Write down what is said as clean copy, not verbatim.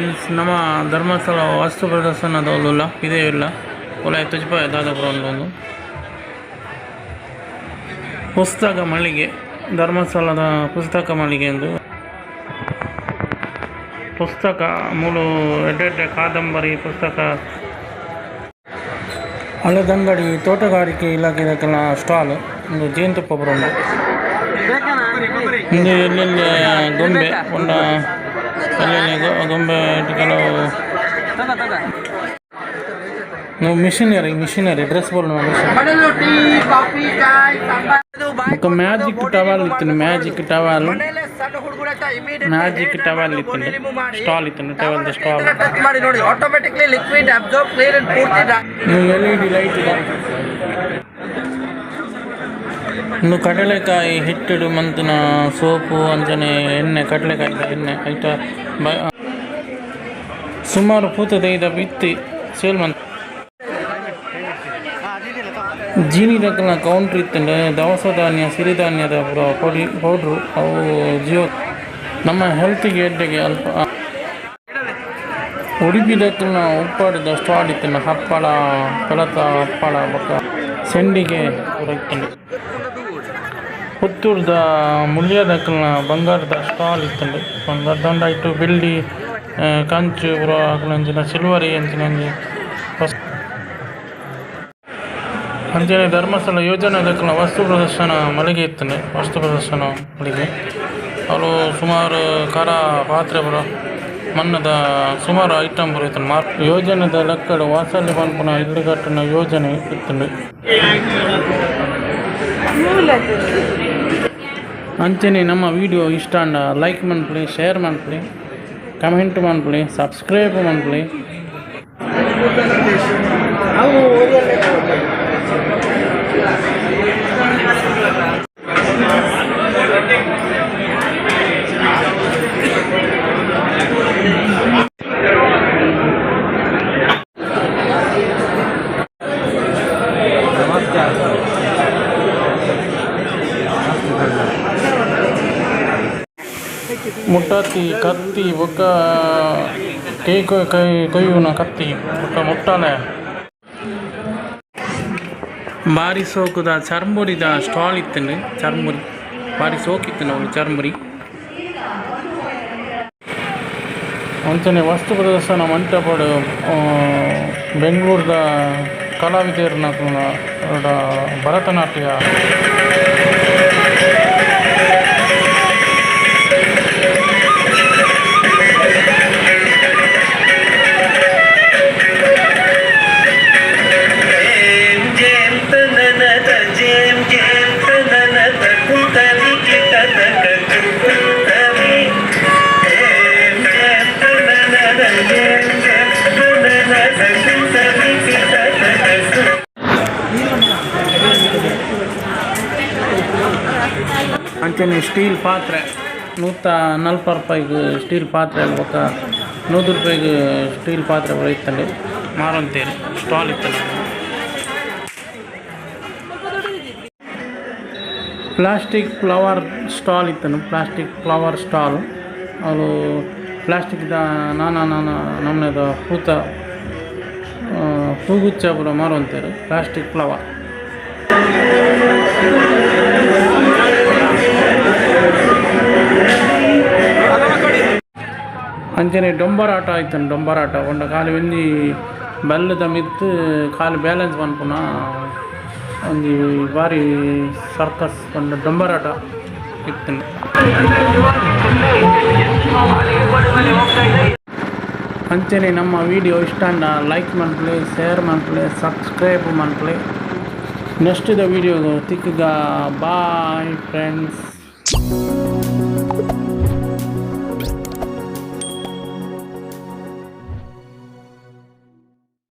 Friends, ನಮ ಧರ್ಮಸ್ಥಳ ವಸ್ತು ಪ್ರದರ್ಶನದವುಲುಲ್ಲ ಪಿದಯಿ ಉಲ್ಲ ಉಲಾಯಿ ತೊಜಿಪಾಯ ದಾದ ಪೂರ ಉಂಡು. ಪುಸ್ತಕ ಮಳಿಗೆ, ಧರ್ಮಸ್ಥಳದ ಪುಸ್ತಕ ಮಳಿಗೆ ಉಂದು. ಪುಸ್ತಕ ಮೂಲು ಎಡ್ಡೆ ಎಡ್ಡೆ ಕಾದಂಬರಿ ಪುಸ್ತಕ. ಹಳೆದಂಗಡಿ ತೋಟಗಾರಿಕೆ ಇಲಾಖೆದಕಲ್ನ ಸ್ಟಾಲ್. ಉಂದು ಜೇನುತುಪ್ಪ ಪೂರ ಉಂಡು. ಉಂದು ಎಲ್ಲೆಲ್ಲೆ ಗೊಂಬೆ ಪಂಡ ಎಲ್ಲೆಲ್ಲೆ ಗೊಂಬೆ ಕೆಲವು ಮಿಷಿನರಿ ಮಿಷಿನರಿ ಡ್ರೆಸ್ ಬೋಲ್ ಮಿಷಿನ್. ಬೊಕ ಮ್ಯಾಜಿಕ್ ಟವಲ್ ಇತ್ತುಂಡು. ಮ್ಯಾಜಿಕ್ ಟವಲ್, ಮ್ಯಾಜಿಕ್ ಟವಲ್ ಇತ್ತುಂಡು. ಸ್ಟಾಲ್ ಇತ್ತುಂಡು, ಟವಲ್ ದ ಸ್ಟಾಲ್. ಮಾಡಿ ನೋಡಿ, ಆಟೋಮೆಟಿಕ್ಲಿ ಲಿಕ್ವಿಡ್ ಅಬ್ಸಾರ್ಬ್, ಕ್ಲೀನ್ ಅಂಡ್ ಪೂರ್ತಿ. LED light. ಉಂದು ಕಡಲೆಕಾಯಿ ಹಿಟ್ಟುಡು ಮಂತಿನ ಸೋಪು ಅಂಚನೆ ಎಣ್ಣೆ, ಕಡಲೆಕಾಯಿದ ಎಣ್ಣೆ. ಐತ ಸುಮಾರು ಪೂತ ದೈದ ಬಿತ್ತಿ ಸೇಲ್ ಮಂತ್. ಜೀನಿದಕಲ್ನ ಕೌಂಟ್ರ್ ಇತ್ತುಂಡು. ದವಸ ಧಾನ್ಯ, ಸಿರಿಧಾನ್ಯದ ಪೂರ ಪೊಡಿ, ಪೌಡ್ರು ಅವು ಜಿಯೋ ನಮ್ಮ ಹೆಲ್ತಿಗೆ ಎಡ್ಡೆಗೆ ಅಲ್ಪ. ಉಡುಪಿದಕಲ್ನ ಉಪ್ಪಾಡುದ ಸ್ಟಾಲ್ ಇತ್ತುಂಡು. ಹಪ್ಪಳ, ಪೆಲತ ಹಪ್ಪಳ ಬೊಕ್ಕ ಸೆಂಡಿಗೆ ಪೂರ ಇತ್ತುಂಡು. ಪುತ್ತೂರ್ದ ಮುಲ್ಯದಕಲ್ನ ಬಂಗಾರದ ಸ್ಟಾಲ್ ಇತ್ತುಂಡು. ಬಂಗಾರದ ಐಟ್ ಬೆಳ್ಳಿ, ಕಂಚು ಪೂರ ಅಕುಲಂಚಿನ ಸಿಲ್ವರಿ ಅಂಚಿನ ಒಂಜಿ. ಅಂಚನೆ ಧರ್ಮಸ್ಥಳ ಯೋಜನೆದಕಲ್ನ ವಸ್ತು ಪ್ರದರ್ಶನ ಮಳಿಗೆ ಇತ್ತುಂಡು. ವಸ್ತು ಪ್ರದರ್ಶನ ಮಳಿಗೆ, ಅವು ಸುಮಾರು ಕರ ಪಾತ್ರೆ ಪೂರ, ಮಣ್ಣುದ ಸುಮಾರು ಐಟಮ್ ಪೂರ ಇತ್ತುಂಡು. ಮಾರ್ ಯೋಜನೆದ ಲೆಕ್ಕಡ್ ವಾತ್ಸಲ್ಯ ಪನ್ಪುನ ಇಲ್ಲ್ ಕಟ್ಟುನ ಯೋಜನೆ ಇತ್ತುಂಡು. ಅಂಚನೆ ನಮ್ಮ ವಿಡಿಯೋ ಇಷ್ಟ ಆಂಡ ಲೈಕ್ ಮನ್ಪುಲೆ, ಶೇರ್ ಮನ್ಪುಲೆ, ಕಮೆಂಟ್ ಮನ್ಪುಲೆ, ಸಬ್ಸ್ಕ್ರೈಬ್ ಮನ್ಪುಲೆ. ಮುಟ್ಟಾತಿ ಕತ್ತಿ ಬೊಕ್ಕ ಕೇಕ್ ಕೈ ಕೊಯ್ಯುನ ಕತ್ತಿ ಬೊಕ್ಕ ಮುಟ್ಟಾಲೆ. ಬಾರಿ ಸೋಕುದ ಚರ್ಮುರಿದ ಸ್ಟಾಲ್ ಇತ್ತುಂಡು. ಚರ್ಮುರಿ ಬಾರಿ ಸೋಕು ಇತ್ತುಂಡು ಅವ್ಲು ಚರ್ಮುರಿ. ಅಂಚನೆ ವಸ್ತು ಪ್ರದರ್ಶನ ಮಂಟಪಡ್ ಬೆಂಗಳೂರುದ ಕಲಾವಿದೆರ್ನಕಲ್ನ ಭರತನಾಟ್ಯ. ಅಂಚನೆ ಸ್ಟೀಲ್ ಪಾತ್ರೆ, 140 ರೂಪಾಯಿಗೆ ಸ್ಟೀಲ್ ಪಾತ್ರೆ ಬೊಕ್ಕ 100 ರೂಪಾಯಿಗೆ ಸ್ಟೀಲ್ ಪಾತ್ರೆ ಪೂರ ಇತ್ತುಂಡು. ಮಾರೊಂತೇರು ಸ್ಟಾಲ್ ಇತ್ತುಂಡು. ಪ್ಲಾಸ್ಟಿಕ್ ಫ್ಲವರ್ ಸ್ಟಾಲ್ ಇತ್ತುಂಡು. ಪ್ಲಾಸ್ಟಿಕ್ ಫ್ಲವರ್ ಸ್ಟಾಲ್, ಅವು ಪ್ಲಾಸ್ಟಿಕ್ದ ನಾನಾ ನಾನಾ ನಮೂನೆದ ಪೂತ ಹೂಗುಚ್ಚ ಪೂರ ಮಾರೊಂತೇರು, ಪ್ಲಾಸ್ಟಿಕ್ ಫ್ಲವರ್. ಅಂಚನೆ ಡೊಂಬರಾಟ ಇತ್ತುಂಡು. ಡೊಂಬರಾಟ ಪಂಡ ಖಾಲಿ ಒಂಜಿ ಬಲ್ಲದ ಮಿತ್ತ್ ಖಾಲಿ ಬ್ಯಾಲೆನ್ಸ್ ಮನ್ಪುನ ಒಂಜಿ ಬಾರಿ ಸರ್ಕಸ್ ಪಂಡ ಡೊಂಬರಾಟ ಇತ್ತುಂಡು. ಅಂಚನೆ ನಮ್ಮ ವಿಡಿಯೋ ಇಷ್ಟ ಆಂಡ ಲೈಕ್ ಮನ್ಪುಲೆ, ಶೇರ್ ಮನ್ಪುಲೆ, ಸಬ್ಸ್ಕ್ರೈಬ್ ಮನ್ಪುಲೆ. ನೆಕ್ಸ್ಟ್ ದ ವಿಡಿಯೋ ತಿಕ್ಕುಗ. Bye friends.